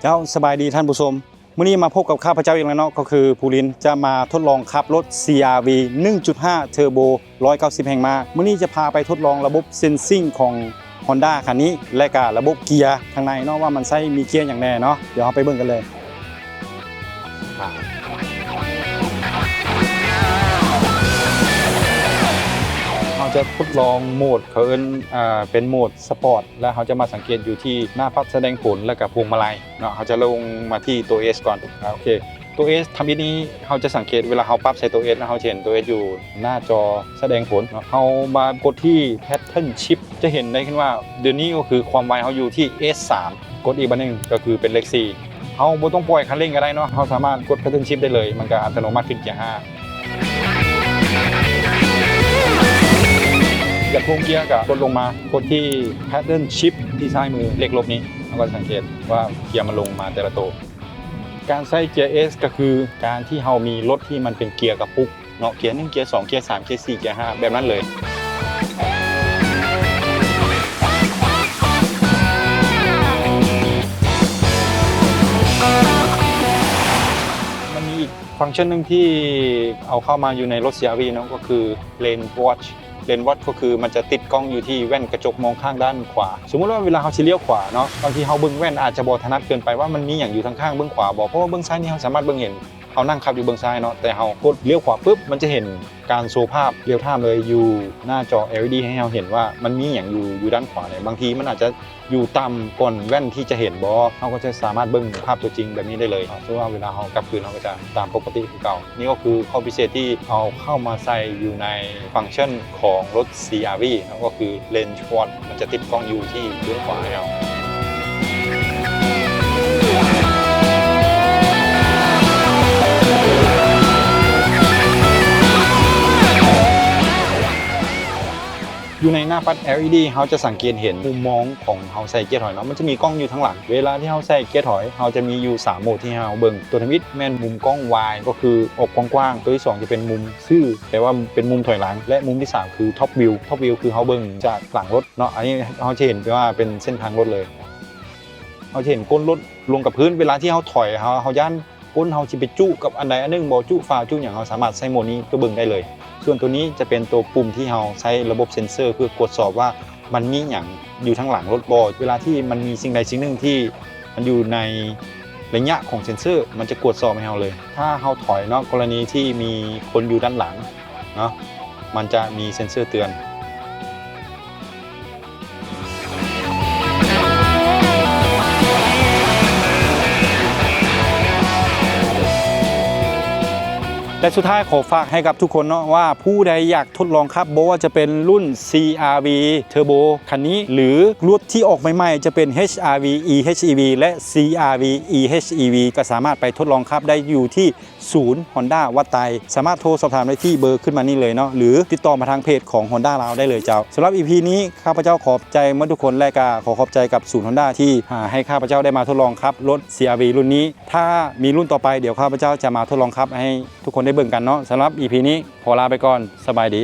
ເຈົ້າ ສະບາຍດີທ່ານຜູ້ຊົມ, ມື້ນີ້ມາພົບກັບຂ້າພະເຈົ້າອີກແລ້ວເນາະ, ກໍຄືພູລິນຈະມາທົດລອງຂັບລົດ ຊີອາວີ ໜຶ່ງຈຸດຫ້າ ເທີໂບ ຮ້ອຍເກົ້າສິບແຮງມ້າ. ມື້ນີ້ຈະພາໄປທົດລອງລະບົບເຊັນຊິງຂອງ ຮອນດ້າ ຄັນນີ້ ແລະກະລະບົບເກຍຂ້າງໃນເນາະ ວ່າມັນໃຊ້ມີເກຍຫຍັງແດ່ເນາະ. ດຽວເຮົາໄປເບິ່ງກັນເລີຍ. ເຮົາຈະທົດລອງໂໝດ ເຂົາເອີ້ນ ເປັນໂໝດສະປອດ ແລະເຮົາຈະມາສັງເກດຢູ່ທີ່ໜ້າປັດສະແດງຜົນ ແລະກະພວງມາໄລເນາະ. ເຮົາຈະລົງມາທີ່ໂຕ S ກ່ອນ. ໂອເຄ ໂຕ S ທຳອິດນີ້ ເຮົາຈະສັງເກດເວລາເຮົາປັບໃສ່ໂຕ S ແລ້ວ ເຮົາຈະເຫັນໂຕ S ຢູ່ໜ້າຈໍສະແດງຜົນເນາະ. ເຮົາມາກົດທີ່ Pattern Shift ຈະເຫັນໄດ້ຂຶ້ນວ່າ ດຽວນີ້ກໍຄືຄວາມໄວເຮົາຢູ່ທີ່ S ສາມ ກົດອີກບາດໜຶ່ງກໍຄືເປັນເລກສີ່. ເຮົາບໍ່ຕ້ອງປ່ອຍຄັນເລັ່ງກໍໄດ້ເນາະ, ເຮົາສາມາດກົດ Pattern Shift ໄດ້ເລີຍ, ມັນກໍອັດຕະໂນມັດຂຶ້ນເກຍຫ້າ. ຢາກລົງເກຍກໍກົດລົງມາ, ກົດທີ່ Pattern Shift ທີ່ຊ້າຍມື ເລກລົບນີ້, ເຮົາກໍຈະສັງເກດວ່າເກຍມັນລົງມາແຕ່ລະໂຕ. ການໃຊ້ເກຍ S ກໍຄືການທີ່ເຮົາມີລົດທີ່ມັນເປັນເກຍກະປຸກເນາະ, ເກຍໜຶ່ງ ເກຍສອງ ເກຍສາມ ເກຍສີ່ ເກຍຫ້າ ແບບນັ້ນເລີຍ. ມັນມີອີກຟັງຊັນໜຶ່ງທີ່ເອົາເຂົ້າມາຢູ່ໃນລົດ ຊີອາວີ ເນາະ, ກໍຄື Lane Watch. Lane Watch ກໍຄືມັນຈະຕິດກ້ອງຢູ່ທີ່ແວ່ນກະຈົກມອງຂ້າງດ້ານຂວາ. ສົມມຸດວ່າເວລາເຮົາຊິລ້ຽວຂວາເນາະ, ບາງທີເຮົາເບິ່ງແວ່ນອາດຈະບໍ່ຖະໜັດເກີນໄປວ່າມັນມີຫຍັງຢູ່ທາງຂ້າງ ເບື້ອງຂວາບໍ່, ເພາະວ່າເບື້ອງຊ້າຍນີ້ເຮົາສາມາດເບິ່ງເຫັນ. ເຮົານັ່ງຂັບຢູ່ເບື້ອງຊ້າຍເນາະ, ແຕ່ເຮົາກົດລ້ຽວຂວາປຶບ ມັນຈະເຫັນການໂຊພາບ real time ເລີຍ ຢູ່ໜ້າຈໍ ແອລ ອີ ດີ ໃຫ້ເຮົາເຫັນວ່າມັນມີຫຍັງຢູ່ ຢູ່ດ້ານຂວາແດ່. ບາງທີມັນອາດຈະ ຢູ່ຕ່ຳກ່ອນແວ່ນທີ່ຈະເຫັນບໍ່, ເຮົາກໍຈະສາມາດເບິ່ງພາບຕົວຈິງແບບນີ້ໄດ້ເລີຍ. ເພາະວ່າເວລາເຮົາກັບຄືນ ເຮົາກໍຈະຕາມປົກກະຕິຄືເກົ່າ. ນີ້ກໍຄືຂໍ້ພິເສດທີ່ເອົາເຂົ້າມາໃສ່ຢູ່ໃນຟັງຊັນຂອງລົດ ຊີອາວີ ເນາະ, ກໍຄື Lane Watch ມັນຈະຕິດກ້ອງຢູ່ທີ່ເບື້ອງຂວາໃຫ້ເຮົາ. ຢູ່ໃນໜ້າປັດ ແອລ ອີ ດີ ເຮົາຈະສັງເກດເຫັນມຸມມອງຂອງເຮົາໃສ່ເກຍຖອຍເນາະ, ມັນຈະມີກ້ອງຢູ່ທາງຫຼັງ. ເວລາທີ່ເຮົາໃສ່ເກຍຖອຍ ເຮົາຈະມີຢູ່ສາມໂໝດທີ່ເຮົາເບິ່ງ. ໂຕທຳອິດແມ່ນມຸມກ້ອງ Wide ກໍຄືອອກກວ້າງໆ, ໂຕທີສອງຈະເປັນມຸມຊື່ ແປວ່າເປັນມຸມຖອຍຫຼັງ ແລະ ມຸມທີສາມຄື Top View. Top View ຄືເຮົາເບິ່ງຈາກຫຼັງລົດເນາະ, ອັນນີ້ເຮົາຈະເຫັນໄປວ່າເປັນເສັ້ນທາງລົດເລີຍ. ເຮົາຈະເຫັນກົ້ນລົດລົງກັບພື້ນ. ເວລາທີ່ເຮົາຖອຍ ເຮົາ ເຮົາຢ້ານ ກົ້ນເຮົາຊິໄປຈຸກັບອັນໃດອັນໜຶ່ງບໍ່, ຈຸຝາຈຸຫຍັງ, ເຮົາສາມາດໃຊ້ໂໝດນີ້ເພື່ອເບິ່ງໄດ້ເລີຍ. ສ່ວນໂຕນີ້ຈະເປັນໂຕປຸ່ມທີ່ເຮົາໃຊ້ລະບົບເຊັນເຊີເພື່ອກວດສອບວ່າມັນມີຫຍັງຢູ່ທາງຫຼັງລົດບໍ່. ເວລາທີ່ມັນມີສິ່ງໃດສິ່ງໜຶ່ງທີ່ມັນຢູ່ໃນໄລຍະຂອງເຊັນເຊີ ມັນຈະກວດສອບໃຫ້ເຮົາເລີຍ. ຖ້າເຮົາຖອຍເນາະ, ກໍລະນີທີ່ມີຄົນຢູ່ດ້ານຫຼັງເນາະ, ມັນຈະມີເຊັນເຊີເຕືອນ. ແລະ ສຸດທ້າຍຂໍຝາກໃຫ້ກັບທຸກຄົນເນາະ ວ່າຜູ້ໃດຢາກທົດລອງຂັບ ບໍ່ວ່າຈະເປັນລຸ້ນ ຊີອາວີ ເທີໂບ ຄັນນີ້ ຫຼື ລົດທີ່ອອກໃໝ່ໆ ຈະເປັນ ເອັດເອັສ ອາຣ໌ ວີ ອີ ເອັດ ອີ ວີ ແລະ ຊີ ອາຣ໌ ວີ ອີ ເອັດ ອີ ວີ ກໍສາມາດໄປທົດລອງຂັບໄດ້ຢູ່ທີ່ ສູນຮອນດ້າວັດໄຕ, ສາມາດໂທສອບຖາມໄດ້ທີ່ເບີຂຶ້ນມານີ້ເລີຍເນາະ ຫຼື ຕິດຕໍ່ມາທາງເພຈຂອງຮອນດ້າລາວໄດ້ເລີຍເຈົ້າ. ສຳລັບອີພີນີ້ ຂ້າພະເຈົ້າຂໍຂອບໃຈໝົດທຸກຄົນ ແລະກະຂໍຂອບໃຈກັບສູນຮອນດ້າທີ່ ອາ ໃຫ້ຂ້າພະເຈົ້າໄດ້ມາທົດລອງຂັບລົດ ຊີອາຣ໌ວີ ລຸ້ນນີ້. ຖ້າມີລຸ້ນຕໍ່ໄປ ດຽວຂ້າພະເຈົ້າຈະມາທົດລອງຂັບໃຫ້ທຸກຄົນໄດ້ເບິ່ງກັນເນາະ. ສຳລັບອີພີນີ້ ຂໍລາໄປກ່ອນ. ສະບາຍດີ.